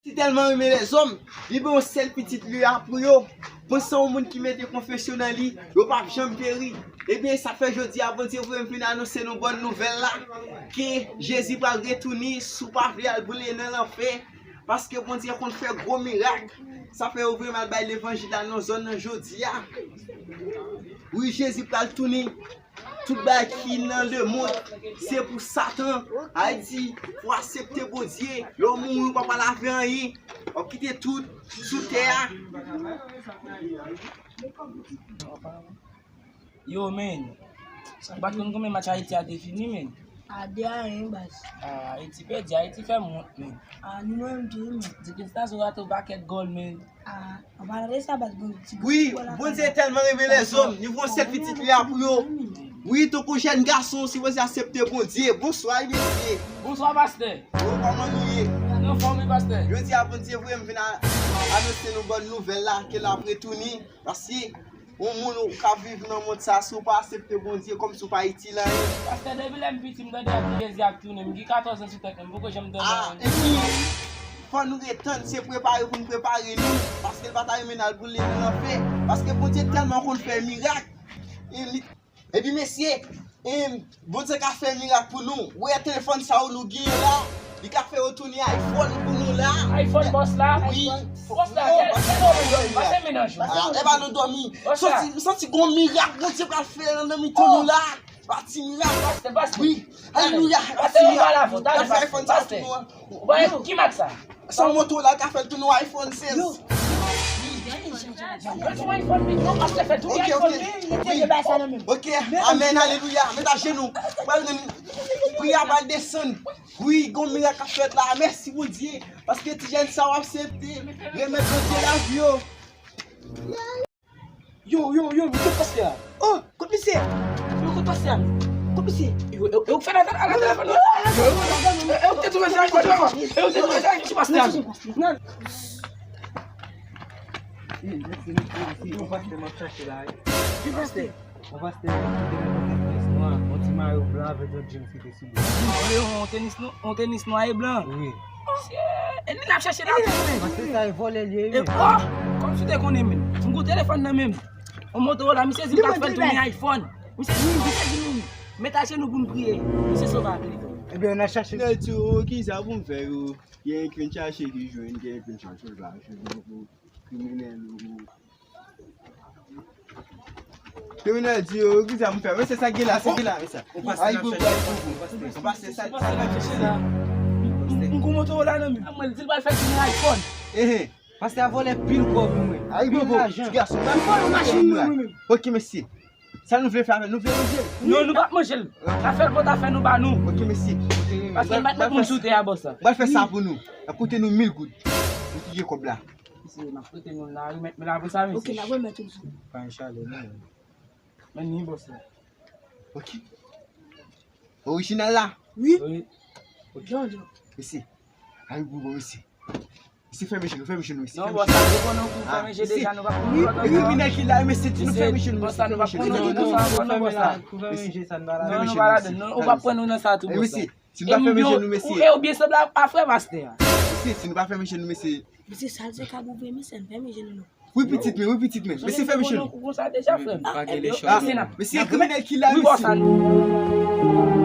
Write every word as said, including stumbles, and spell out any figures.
Li tèlman renmen lèzòm, li ban yon sèl pitit li a pou yo. Bon, se yon moun ki mete konfyans yo nan li, yo p ap janm peri. Ebyen, sa fè jodi a, Bondye voye m vin anonse nou bòn nouvèl la, ke Jezi pral retounen, si w pa vle al boule nan lanfè, paske Bondye konn fè gwo mirak. Sa fè yo voye m al bay levanjil la nan zòn nan jodi a. Wi, Jezi pral tounen. Tout bagay ki nan lemonn, se pou Satan. Ayiti, pou aksepte Bondye. Lè w mouri, ou pa pral avè anyen. W ap kite tout sou tè a. Yo, men. M pa t konn konbyen match Ayiti a te fini, men. A de a yen, baz. Ah, Ayiti pèdi, Ayiti fè m wont, men. Ah, nou menm tou, men. Depi Stazo rate yon pakèt gòl, men. Ah, an palan de sa, baz, bon, ti Wi, gòl la Bondye tèlman renmen lèzòm, li voye yon sèl pitit li a pou yo. Wi, tankou jèn gason, sipoze aksepte Bondye. Bonswa, wi, mesye. Bonswa, pastè. Yo, kòman nou ye? Nou anfòm, wi, pastè. Jodi a, Bondye voye m vin a-, anonse nou bòn nouvèl la, ke l ap retounen. Paske yon moun ou ka viv nan mond sa, si w pa aksepte Bondye, kòmsi w pa itil anyen. Pastè, depi lè m piti, m tande ap di Jezi ap tounen. M gen katòz an sou tèt mwen, m poko janm tande anyen. Ah, epi, fò nou ret tann, se prepare pou n prepare nou, paske l pa ta renmen n al boule nan lanfè. Paske Bondye tèlman konn fè mirak. E li, epi mesye, e Bondye ka fè mirak pou nou. Wè telefòn sa yo nou genyen la, li ka fè yo tounen iPhone pou nou la. iPhone bòs la? Wi. Bòs la, kèl, kèl move dòmi, pa se menaj ou. Ah, e pa nou dòmi. Santi, santi gon mirak Bondye pral fè nan mitan nou la. Pa ti mirak. Pastè, pastè. Wi. Alelouya. Pastè, nou pa la fò. Talè, pastè, pastè. Ou pa wè ki mak sa? Sa moto la ka fè l tounen iPhone sèz. Yo. Yo, yon iPhone vit, non, pastè, fè tounen iPhone vit. Ok, ok. Wi. Ok, amèn, alelouya. Met ajenou. Pral nan priyè a pral desann. Wi, gon mirak k ap fèt la. Mèsi Bondye. Paske ti jèn sa w aksepte remèt Bondye lavi yo. Yo, yo, yo, men kot pastè a? Oh, kot misye? Yo, kot pastè a? Kot misye? Yo, yo, yo, fè la, fè la, fè la, fè la. Yo, yo, yo, yo, yo, yo, yo, yo, yo, yo, yo, yo, pastè a. Nan. Yon pastè m ap chache la, wi. Ki pastè? Yon pastè ki te met yon tenis nwa, yon ti mayo blan avèk yon jeans ki te sou li. Yon tenis nwa, yon tenis nwa e blan. Wi. Mesye, e li n ap chache la tou, men. Pastè sa e vòlè li ye, men. E, oh, kòmsi w te konnen, men. M gon telefòn nan men m. Yon Motorola, misye di m ka fè l tounen iPhone. Misye di m, misye di m, met ajenou pou n priye. Misye sove avè l. Ebyen, n a chache. Nèg di, oh, kisa pou m fè, yo? Gen yon k vin chache ki jwenn, gen yon k vin chache l pa jwenn. Kriminèl, yo. Kriminèl di yo, kisa m fè? Mesye, sa gen la, sa gen la, mesye. Ay, bobo, ay, bobo. Ou pase sa, sa gen la. M gon Motorola nan men m. Mwen di l pral fè tounen iPhone. Ehe. Pastè a vòlè pil kòb, mwen. Ay, bobo, ti gason. Li vòlè machin mwen, mwen menm. Ok, mesye. Sa nou vle fè avè l? Nou vle manje l? Non, nou p ap manje l. N a fè l pou ta fè nou ba nou. Ok, mesye. Paske n pa t met moun sou tè a, bòs la. M pral fè sa pou nou. N ap koute nou mil goud. Nou ki gen kòb la. Mesye, n ap prete nou la, remèt mwen la pou sa, mesye. Ok, n ap remèt ou. Pa gen chalè, non. Men ni bòs la. Ok. Orijinal la? Wi. Wi. Ok. Mesye. Ay, bobo, mesye. Mesye, fèmen je nou, fèmen je nou, mesye. Non, bòs la, nou konnen ou fèmen je deja, nou pa konn nou lòt ankò. Kriminèl ki la, mesye, di nou fèmen je nou, mesye, fèmen je nou. Bòs la, nou pa konn nou lòt ankò, bòs la. Non, nou pa ladann, non, ou pa pran nou nan sa tou, bòs la. Mesye, si nou pa fèmen je nou, mesye. E ou byen sanble a frè pastè a. Mesye, si nou pa fèmen je nou, mesye. Mesye, sa l se kab ouvè, mesye, n fèmen je nou, non. Wi, pitit mwen, wi, pitit mwen. Mesye, fèmen je nou. Ou konn sa deja, frè m. Pa gen lechòp. Mesye, kriminèl ki la, mesye.